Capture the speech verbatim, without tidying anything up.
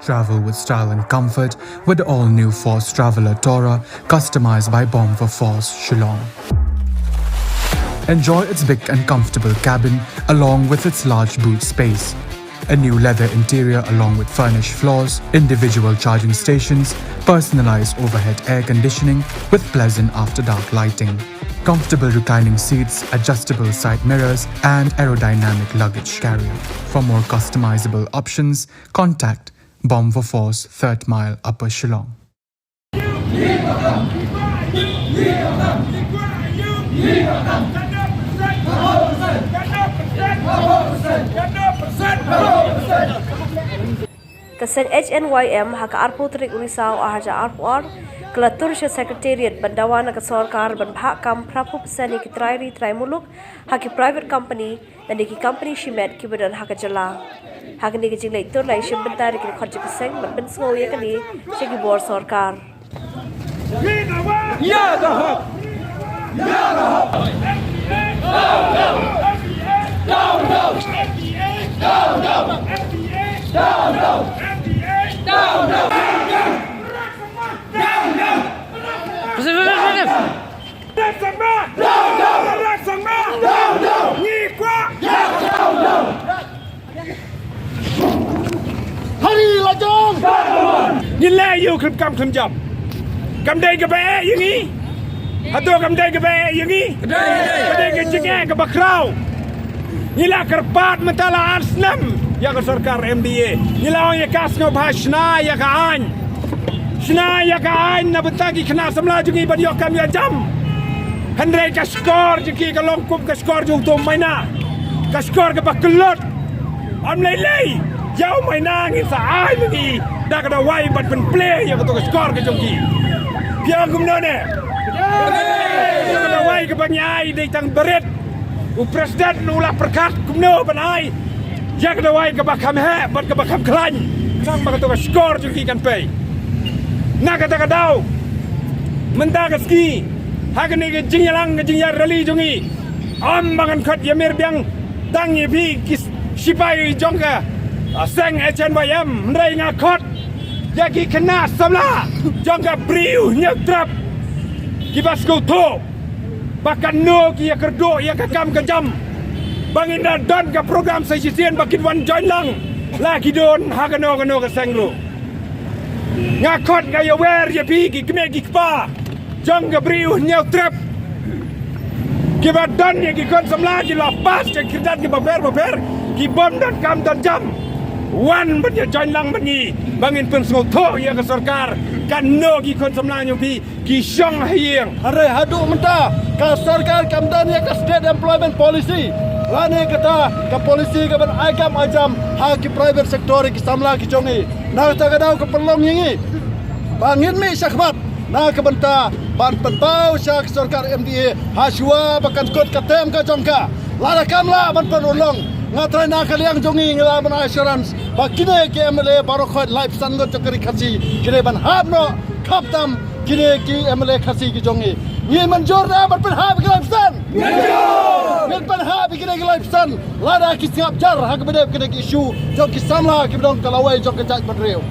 Travel with style and comfort with the all-new Force Traveler Tourer, customized by Bomb for Force, Shillong. Enjoy its big and comfortable cabin along with its large boot space. A new leather interior along with furnished floors, individual charging stations, personalized overhead air conditioning with pleasant after-dark lighting. Comfortable reclining seats, adjustable side mirrors, and aerodynamic luggage carrier. For more customizable options, contact Bomb for Force, Third Mile, Upper Shillong. Ka seng H N Y M ha ka arphew tarik u Risaw ar hajar arphew ar ka la tur sha Secretariat ban dawa na ka sorkar ban bhah kam phraphew percent ïa ki trai ri trai muluk ha ki private company lane ki company shimet kiba don ha ka jylla. Ha kane ka jingleit tur la ïashim bynta da ki dkhot jong ka seng ban pynsngew ïa kane sha ki bor sorkar. Hari la jong. Ngi leh ïa u khlem kam khlem jam. Kam dei kaba eh ïa ngi. Hato kam dei kaba eh ïa ngi? Ka dei ka jingeh kaba khraw. Ngi la kyrpad mynta la ar snem ïa ka sorkar M D A. Ngi la ong ïa ka sngewbha shna ïa ka aiñ. Shna ïa ka aiñ na bynta ki khynnah samla jong ngi ban ïoh kam ïoh jam. Hynrei ka shkor jong ki ka long kum ka shkor jong uto u maina. Ka shkor kaba kyllut. Ym lei lei. Ïa u maina ngin sa ai ma ki da ka dawai ban pynplie ïa kato ka shkor ka jong ki. Phi ong kumno ne? Ïa ka dawai kaba ngi ai dei tang barit. U president u la pyrkhat kumno ban ai ïa ka dawai kaba kham heh bad kaba kham khlaiñ, khnang ba kato ka shkor jong ki kan pei. Na kata ka daw, mynta ka sngi ha kane ka jingïalang ka jingïaid rally jong ngi, ym ba ngan khot ïamir biang tang ïa phi ki sipai jong ka, ah, seng H N Y M, hynrei nga khot ïa ki khynnah samla jong ka Bri U Hynñiewtrep kiba sngewthuh ba katno ki ïakyrduh ïa ka kam ka jam. Ba ngin da don ka program sa shisien ba kin wan join lang, la ki don ha kano kano ka seng ruh. Nga khot nga ïawer ïa phi ki kmie ki kpa jong ka Bri U Hynñiewtrep kiba don ïa ki khun samla ki la pass ki kyrdan kiba pher ba pher, ki bym don kam don jam. Wan ban ïa join lang bad ngi ba ngin pynsngewthuh ïa ka sorkar katno ki khun samla jong phi ki shong ha ïing. Hynrei haduh mynta ka sorkar kam don ïa ka State Employment Policy lane kata ka policy kaban ai kam ai jam ha ki private sector ïa ki samla ki jong ngi. Na kata ka daw ka pynlong ïa ngi ba ngin mih shakhmat na ka bynta ban pynpaw sha ka sorkar M D A ha shuwa ba kan kut ka term ka jong ka. Lada kam lah ban pynurlong, nga trai na ka liang jong ngi ngi lah ban ai assurance ba kine ki M L A baroh khoit laiphew san ngut jong ka ri Khasi ki dei ban hap noh khamtam kine ki M L A Khasi ki jong ngi. Ngi mynjur ne em ban pynhap ïa ki laiphew san? Mynjur! Ngin pynhap ïa kine ki laiphew san lada ki sngap jar ha kaba dei kine ki issue jong ki samla kiba don ka lawei jong ka jaitbynriew.